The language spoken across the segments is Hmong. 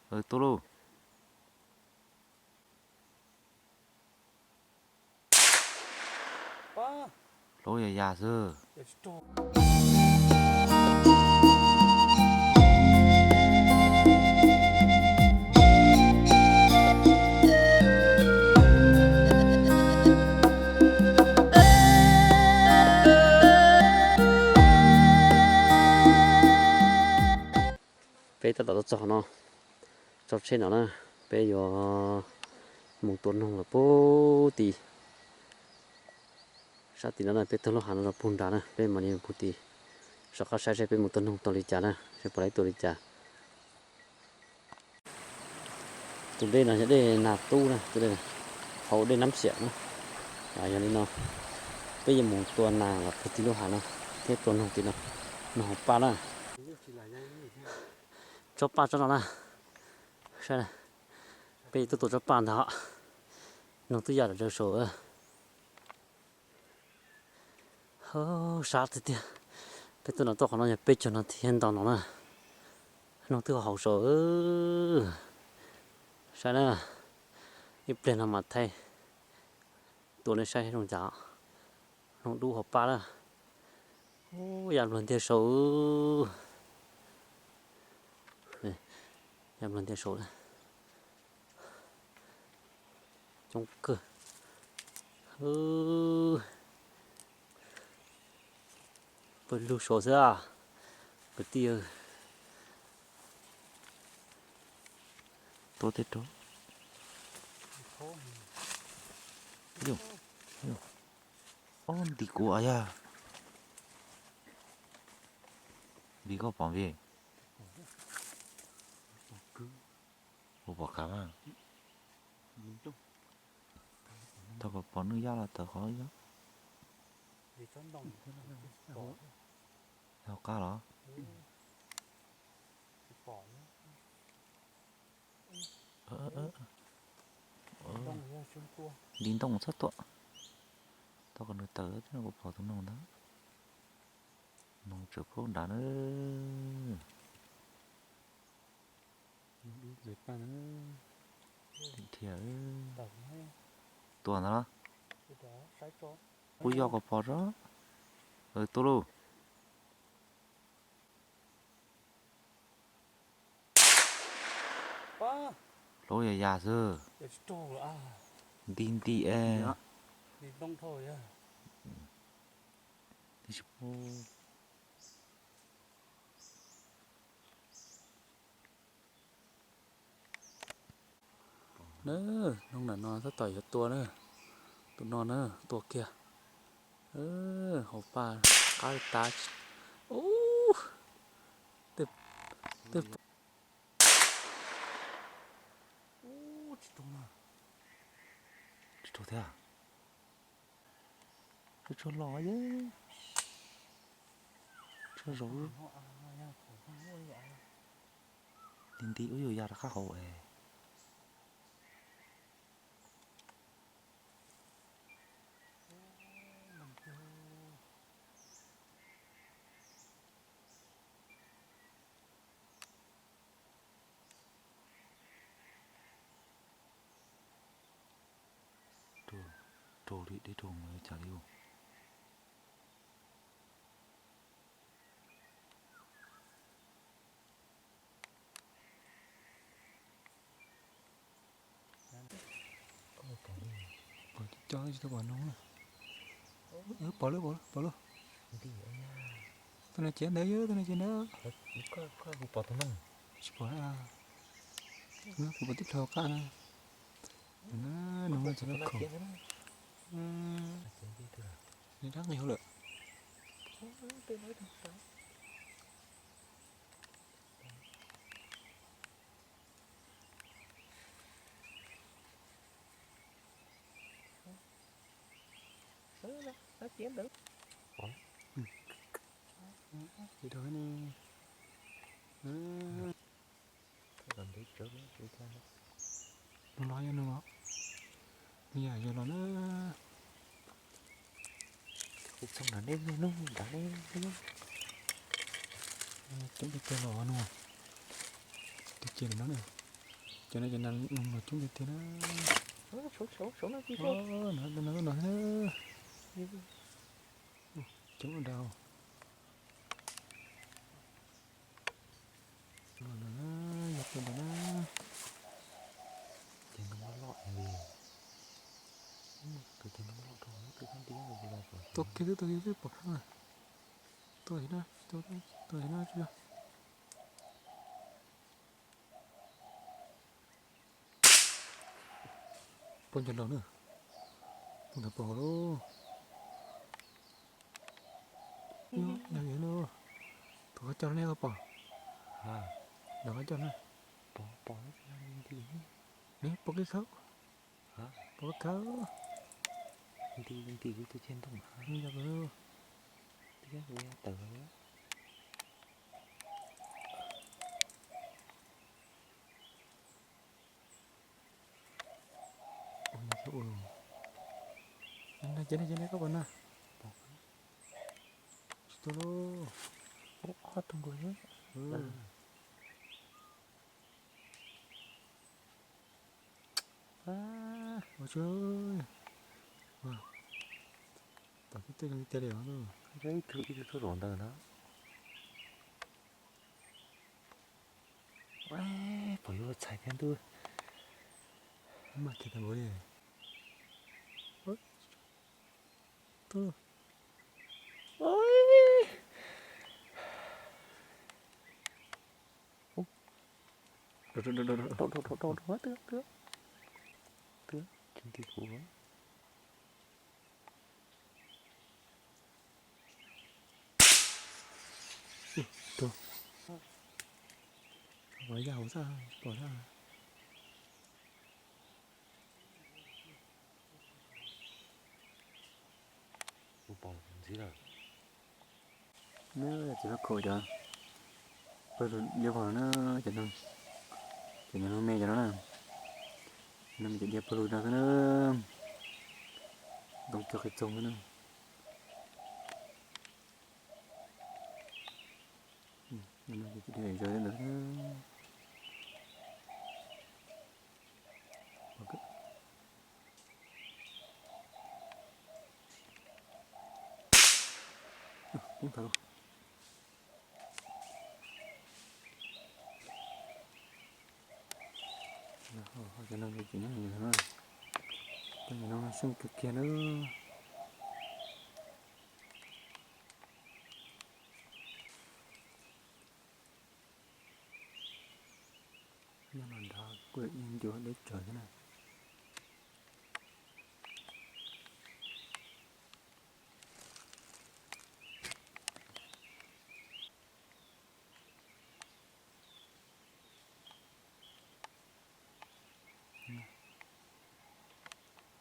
Tuaj lauj. Hlauv yam yam xwb. Peb tab tom tuaj txog qhov no, tso tsheb no na, peb yuav mus tua noog lawm pug tim sab tim no na, peb taug lub hav no rau pug nrad na, peb mam li mus pug tim sab qab saib seb peb mus tua noog tau li cas na, seb puas laib tua li cas. Tus dej no yog dej Nag Tub na, tus dej hauv dej Nab Xiam na. Yog li no, peb yuav mus tua nas los pug tim lub hav no thiab tua noog tim no, noog hauv paj na. Tsob paj tsob no na, saib na, peb tuaj tua tsob paj ntag, noog twb ya lawm rau saud. Sab tiag tiag, peb tuaj no tuaj qhov no yog peb caug no thiab ntau no na, noog twb haus saud. Saib na, ib pliag no mas thaij tua nej saib zoo cas. Noog dub hauv paj na, ya npluag ntiag saud, ya npluag ntiag saud. Coob kawg. Pawg lug saud xwb, kwv tij. Tua tej rau. Ob ntim kuv yog. Vim koj pom vim. Ua pom kav mas. Tau pom pom nwj yaj los tawv qhov yaj. Hauv qab los? Nti ntoo txhob tuam. Tau kom nws tawm thiab kuv pom tus noog ntag. Noog tseem poob nrad na. Dhia tua ntag los? Kuv yog koj pom tso. Tuaj lauj. Hlauv yam yam xwb. Nti nti es. Na, noog ntawm no tab tom yuav tua na. Tus no na, tua kiag. Hauv paj qab li tas. Ub, tej, tej, ub, tsis raug thiab. Tsuag los yeej. Tsuag zaum. Nti nti ub yuav ya rov qab hauv es. Raug li deb raug mus cas li. Pom cov tsis tau pom noog na. Pom lawm, pom lawm, pom lawm. Tus no ces ntawd, tus no ces ntawd. Tsis pom, kuv pom tib plhaw qab na. Noog no ces loj khoom. Nws rab nqis hauv lawm. Los los yog no los, yog los na. Kuv txog nram nej hnub nrad ne. Coob tiag tiag los no. Tus ces lawm no ne. Cov no cov nas noog los coob tiag tiag na. Coob ua dau. Yog tus ntawd na. Ces noog loj loj li. Tus ces noog loj rau tus thab nti los pom. Tua kiag twb tua kiag twb pom na. Tua si na, tua si na tsis yog. Poob cov nraud na. Poob ntawd pom lauj. Yog yog na. Tus qab coj ne koj pom. Tus qab coj na. Pom pom nti. Ne pom kiag khawb. Pom khawb. Nti nti kuv tus ceg ntoo. Yog kawg. Twb yog tawm lawm. Ces ne ces ne koj pom na. Tsis tuaj lauj. Ob tug nkaus xwb. Ua tsuag. Tom tej tej li os. Ib tug ib tug tuaj zaum ntawd na. Pom yuav txhais thiab ntuj. Mas kiag tau nkaus li. Rau rau rau rau rau rau rau twb twb twb tsis nti kuv. Tus, pom yaj hauv xwb, pom xwb. Kuv pom ntxiv lawm. Neb ces lub khau cov pawg lug liab vog na, cov no, cov no lub me cov no na, no me cov diav pawg lug no xwb na, ntoo cog qis txoog xwb na. Cov diav zog ntawd. Poob tag lauj. Cov no ces nyob, cov no seej kawg kiag na. Nyob no nrad kuj ib ncua deb tsawv thiab na.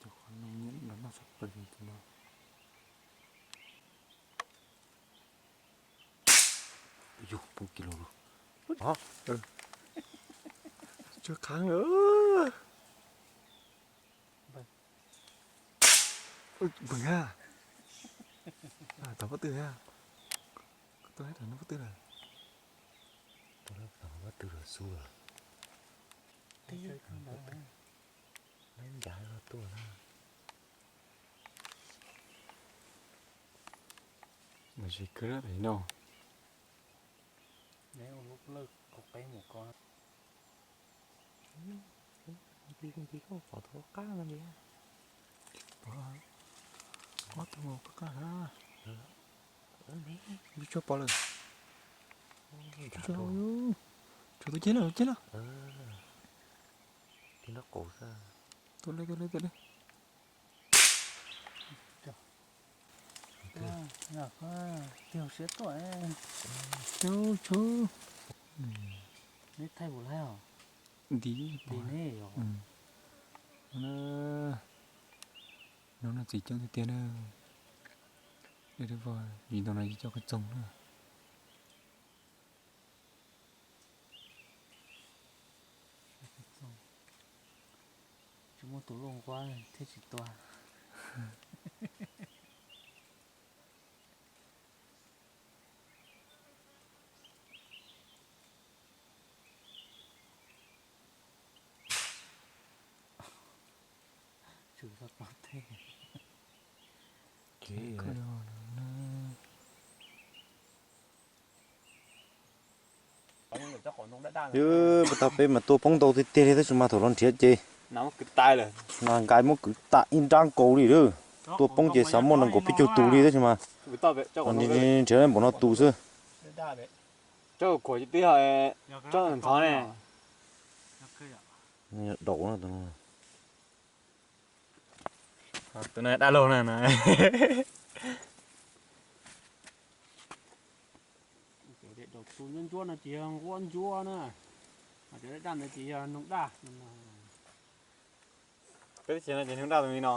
Cov qhov no nyiam los noj tshaj plaws li cov no. Yus poob kis lus lus. Tsuag khang lawm. Npawg ha, tom pob tw ha, koj tuaj tom pob tw lawm. Tuaj tom pob tw lawm xub lawm. Ncav tuaj na. Mas tsis kawg tam no. Nti nti koj pom tus qab no nti. Pom ob tug qab qab na. Tsuag pom lawm. Tsuag, tsuag tus ceg lawm, tus ceg lawm. Tus lawm, tus lawm, tus lawm. Tus siab tuaj. Tus tus. Neb thaij ua laib os. Nti neb yog. No no txiv coob tiag tiag na. Dej dej vog, vim ntau no yus coj qhov txoog na. Tsis muaj tus luaj nquab thiaj tsis tua. Yog puas tau peb mas tua poob ntau tiag tiag li tab sis mas thaum los nrhiav ces mas nkais muab kwv tas ib nrab nkaus li lawm. Tua poob ces xav muaj nees nkaum peb caug tus li tab sis mas nrhiav npaum no tus xwb. Daum no, tus no dab laug na. Daum tus ntsuab ntsuab no ces yog nquab ntsuab na, ho cov daj daj ntawd ces yog noog daj. Peb teb chaws no ces noog daj tus li no.